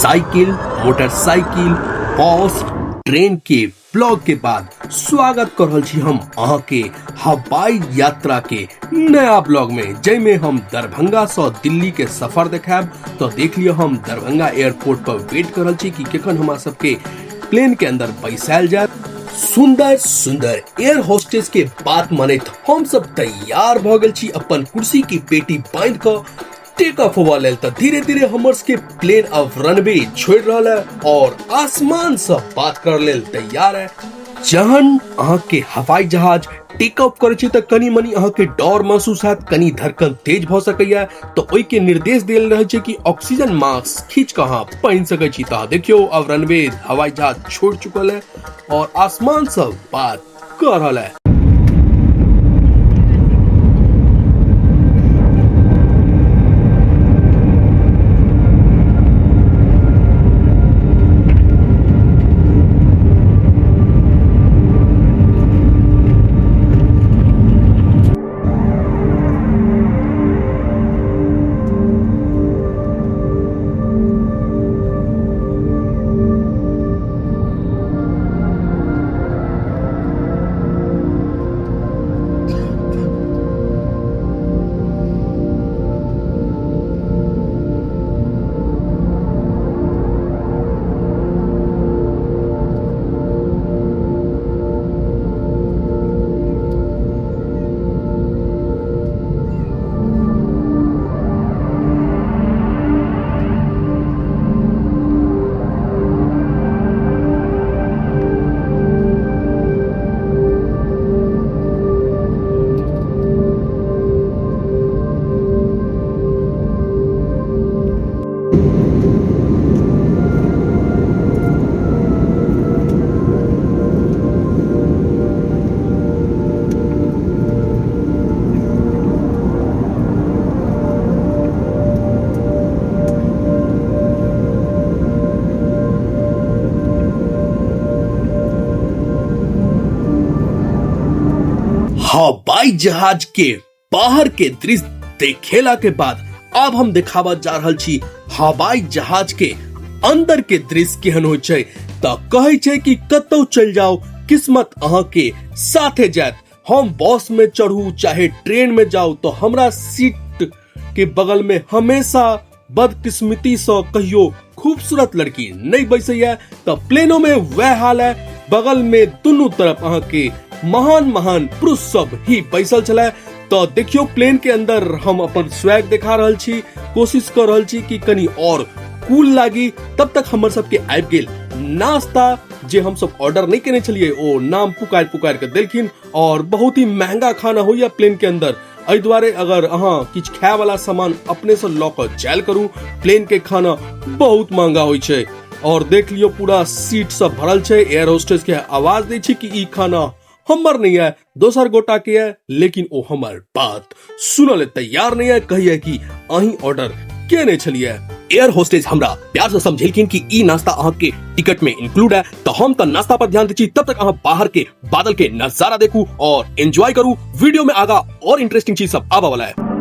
Cycle, motorcycle, बस, train के blog के बाद स्वागत कर रहल छी हम अहाँ के हवाई यात्रा के नया ब्लॉग में, जाहिमे हम दरभंगा से दिल्ली के सफर देखायब। तो देख लियो हम दरभंगा एयरपोर्ट पर वेट कर रहल छी कि कखन हमरा सबके प्लेन के अंदर बैसायल जायत। सुंदर सुंदर एयर होस्टेस के बात मानैत हम सब तैयार भ गेल छी अपन कुर्सी की पेटी बांधि क टेक ऑफ होवा लेल। तो धीरे धीरे हमर सबके प्लेन अब रनवे छोड़ रहल है और आसमान से बात कर लेल तैयार है। जहन अहाँ के हवाई जहाज टेक ऑफ करे छै त कनी मनी अहाँ के डर महसूस हैत, कनी धड़कन तेज भ सकैया, तो ओहि के निर्देश देल रहे छै कि ऑक्सीजन मास्क खींच के अहाँ पहिन सकै छी। त देखियो अब रनवे हवाई जहाज छोड़ चुकल है और आसमान से बात कर रहल है। हवाई जहाज के बाहर के दृश्य देखेला के बाद अब हम देखाबा जा रहल छी हवाई जहाज के अंदर के दृश्य केहन होइ छै। त कहै छै कि कतौ चलि जाओ, किस्मत अहाँ के साथे जायत। हम बस में चढ़ू चाहे ट्रेन में जाऊ तो हमरा सीट के बगल में हमेशा बदकिस्मती से कहियो खूबसूरत लड़की नहीं बैसैया। तो प्लेनों में वह हाल है, बगल में दुनू तरफ अहाँ के महान महान पुरुष सब ही बैसल छलै। तो देखियो प्लेन के अंदर हम अपन स्वैग देखा रहल छी, कोशिश कर रहल छी कि कनी और कूल लागी। तब तक हमर सबके आबि गेल नाश्ता, जे हम सब ऑर्डर नहीं केने छलिए ओ नाम पुकार पुकार के देलखिन। और बहुत ही महंगा खाना होइया प्लेन के अंदर, एहि दुआरे अगर अहाँ किछु खाय वाला सामान अपने से लऽ कऽ जायल करू, प्लेन के खाना बहुत महंगा होइ छै। और देख लियो पूरा सीट सब भरल छै। एयर होस्टेस के आवाज दै छै कि ई खाना हमर नहीं है, दोसर गोटा के है, लेकिन ओ हमर बात सुनऽ ले तैयार नहीं है, कहिए कि अहीं ऑर्डर केने छलिए। एयर होस्टेस हमरा प्यार से समझेलखिन कि ई नाश्ता अहाँ के टिकट में इंक्लूड है, तो हम तो नाश्ता पर ध्यान दै छी, तब तक अहाँ बाहर के बादल के नजारा देखू और एंजॉय करू। वीडियो में आगा और इंटरेस्टिंग चीज सब आबा वाला है।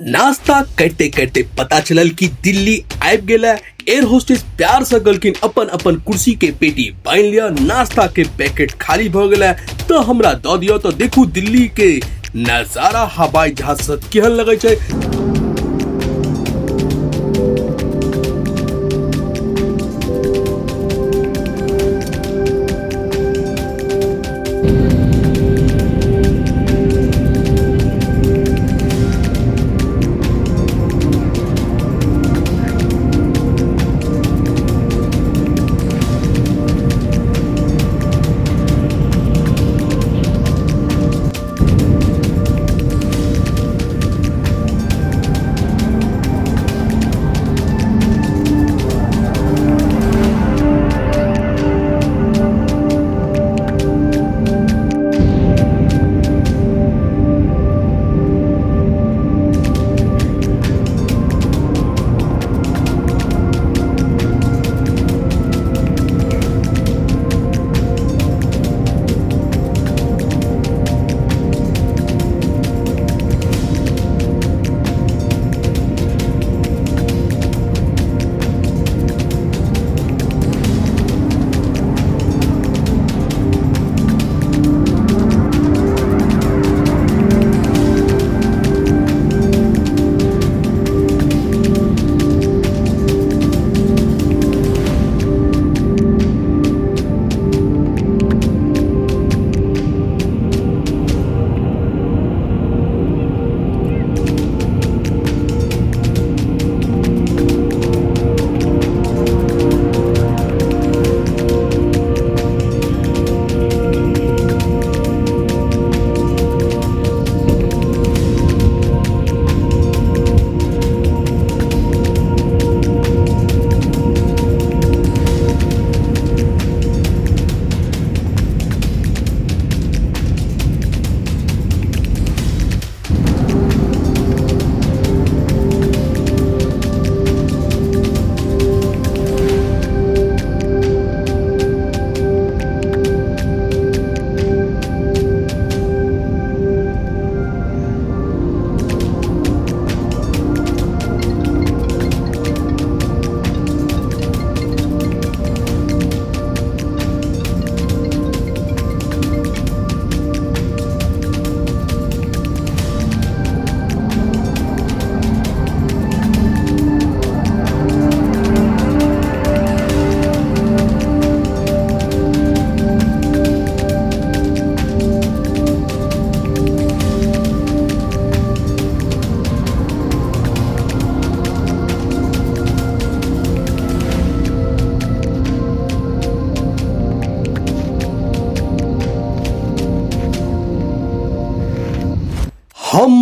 नाश्ता करते करते पता चलल कि दिल्ली आबि गेल है। एयर होस्टेस प्यार से कहलखिन अपन अपन कुर्सी के पेटी बान्हि लिअ, नाश्ता के पैकेट खाली भ गेल है तो हमरा दऽ दिअ। तो देखू दिल्ली के नजारा हवाई जहाज से केहन लगै छै।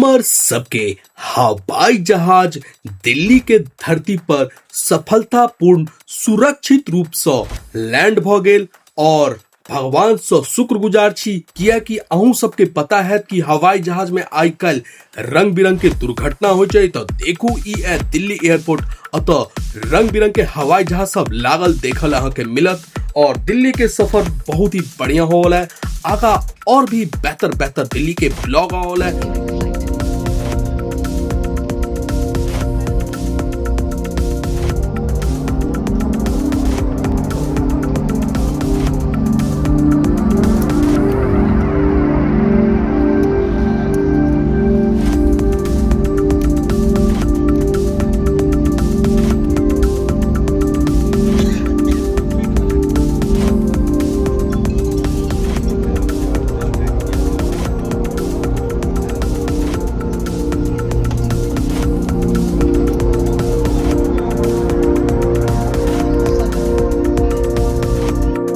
हमर सबके हवाई जहाज दिल्ली के धरती पर सफलतापूर्ण सुरक्षित रूप से लैंड भ गेल और भगवान से शुक्रगुजार छी, कियाकि अहूँ सबके पता है कि हवाई जहाज में आइ काल्हि रंग बिरंग के दुर्घटना होइ छै। तो देखू ई है दिल्ली एयरपोर्ट, अतः रंग बिरंग के हवाई जहाज सब लागल देखल अहाँ के मिलत और दिल्ली के सफर बहुत ही बढ़िया होल है। आगा और भी बेहतर बेहतर दिल्ली के ब्लॉग आवल है।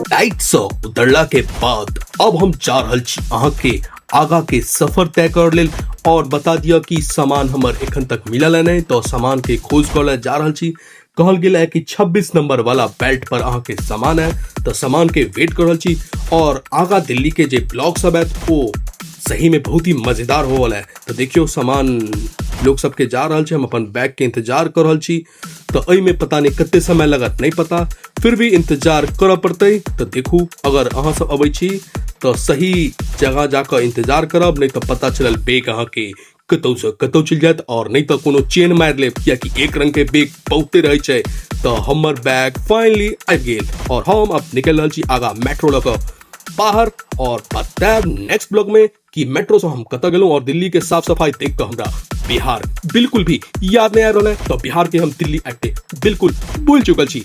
फ्लाइट से उतरला के बाद अब हम जा रहल छी अहाँ के आगा के सफर तय कर लेल और बता दिया कि सामान हमर एखन तक मिलल है नहीं, तो सामान के खोज कर ले जा रहल छी। कहल गेल है कि 26 नंबर वाला बेल्ट पर अहाँ के सामान है, तो सामान के वेट कर रहल छी। और आगा दिल्ली के जे ब्लॉग सब है वो सही में बहुत ही मजेदार होवल है। तो देखियो सामान लोग सबके जा रहल छै, हम अपन बैग के इंतजार कर रहल छी। तो एहि में पता नहीं कते समय लगत नहीं पता, फिर भी इंतजार करऽ पड़तै। तो देखू अगर अहाँ सब अबै छी तो सही जगह जाकऽ इंतजार करब, नहीं तो पता चलल बैग अहाँ के कतौ से कतौ चलि जायत और नहीं तो कोनो चेन मारि लेब, कियाकि एक रंग के बैग बहुते रहै छै। तो हमर बैग फाइनली आबि गेल और हम अब निकलि रहल छी आगा मेट्रो लऽ कऽ बाहर और बतायब नेक्स्ट ब्लॉग में कि मेट्रो से हम कतऽ गेलहुँ और दिल्ली के साफ सफाई देख कऽ हमरा बिहार बिल्कुल भी याद नहीं आबि रहल है। तो बिहार के हम दिल्ली आबिते बिल्कुल भूलि चुकल छी।